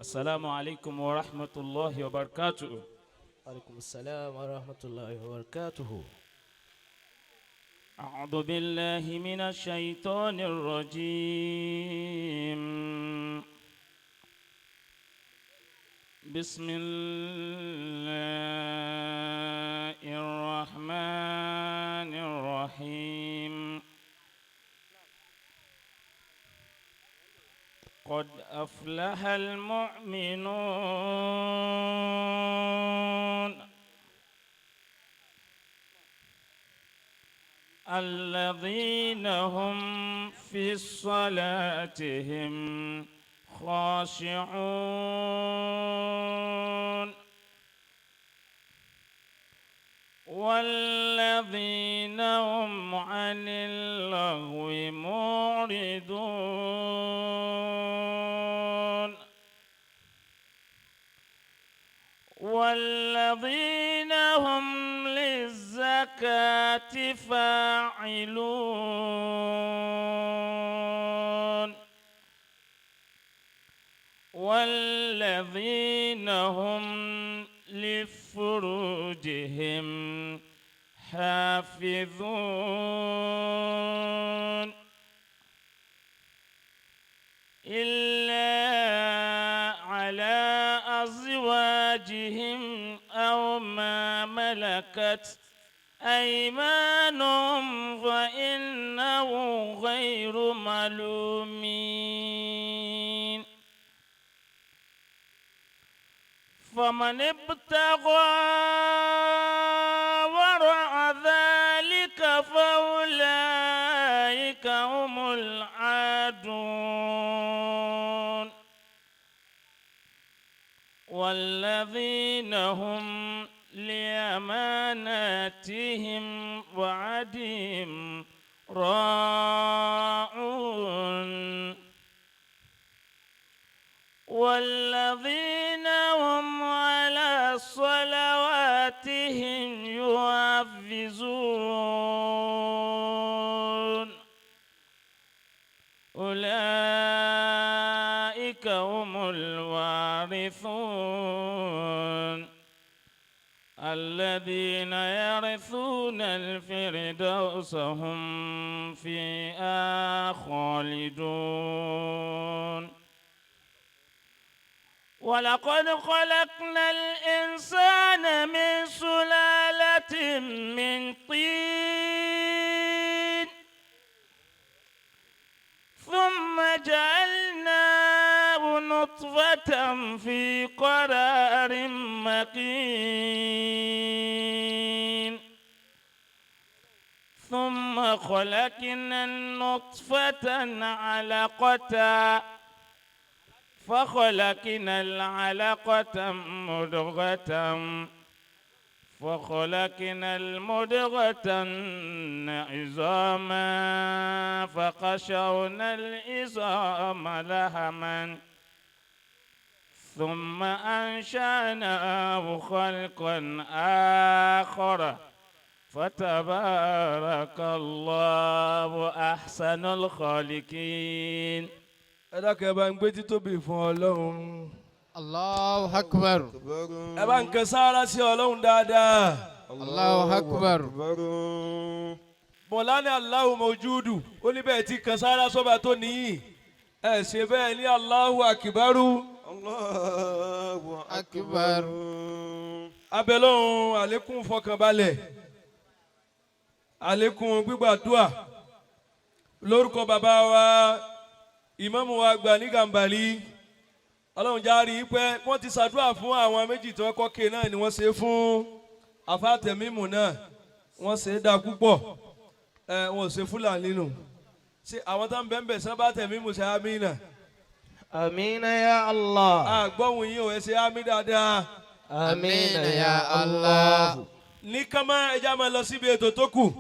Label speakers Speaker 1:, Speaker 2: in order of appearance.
Speaker 1: السلام عليكم ورحمة الله وبركاته.
Speaker 2: عليكم السلام ورحمة الله وبركاته.
Speaker 1: أعوذ بالله من الشيطان الرجيم. بسم الله الرحمن الرحيم. قد أفلح المؤمنون الذين هم في صلاتهم خاشعون والذين هم عن اللغو معرضون والذين هم للزكاة فاعلون والذين هم لفروجهم حافظون إلا على أزواجهم أو ما ملكت أيمانهم فإنه غير ملومين. فمن ابتغى وراء ذلك فأولئك هم العادون. والذين هم لأماناتهم وعدهم راعون والذين هم على صلواتهم يحافظون. أولئك هم الوارثون الذين يرثون الفردوس هم فيها خالدون. ولقد خلقنا الإنسان من سلالة من طين ثم جعلناه نطفة في قرار مكين ثم خلقنا النطفة علقة فخلقنا العلقة مضغة فخلقنا المضغة عظاما فقشونا العظام لحما ثم أنشأناه خلقا آخر فتبارك الله أحسن الخالقين.
Speaker 3: Ẹ dákun, ẹ bá ń gbé títóbi fún Ọlọ́run.
Speaker 4: Allahu akbar.
Speaker 3: Ẹ bá ń kẹ sáárá sí Ọlọ́run dáadáa.
Speaker 4: Allahu akbar.
Speaker 3: Mọ̀lánà Allahu mọ̀júdù ó ní bẹ́ẹ̀ tí kan sáárá sọ́ba tó níyì ẹ ṣe bẹ́ẹ̀ ní Allahu akibaru.
Speaker 5: Allahu
Speaker 4: akbar.
Speaker 3: Abẹ́lọ́run àlékún fọkànbalẹ̀, àlékún gbígbàdúà lórúkọ bàbá wa, ìmáàmù wa gbà ní Gàmbàrí. Ọlọ́run já rí i pé wọ́n ti ṣàdúrà fún àwọn méjì tí wọ́n kọ́ ké náà ni wọ́n ṣe fún afátẹ̀mímù náà, wọ́n ṣe é dáa púpọ̀. Ẹ wọn ò ṣe Fúlàní nù ṣé àwọn tó ń bẹ́ẹ̀ bẹ́ẹ̀ sábà tẹ̀mímù ṣe àmín.
Speaker 2: آمين يا الله.
Speaker 3: Àgbọ̀hún yín ò, ẹ ṣe àmín dáadáa.
Speaker 2: آمين يا الله.
Speaker 3: Ní kánmá, ẹja máa lọ síbi ètò tó kù.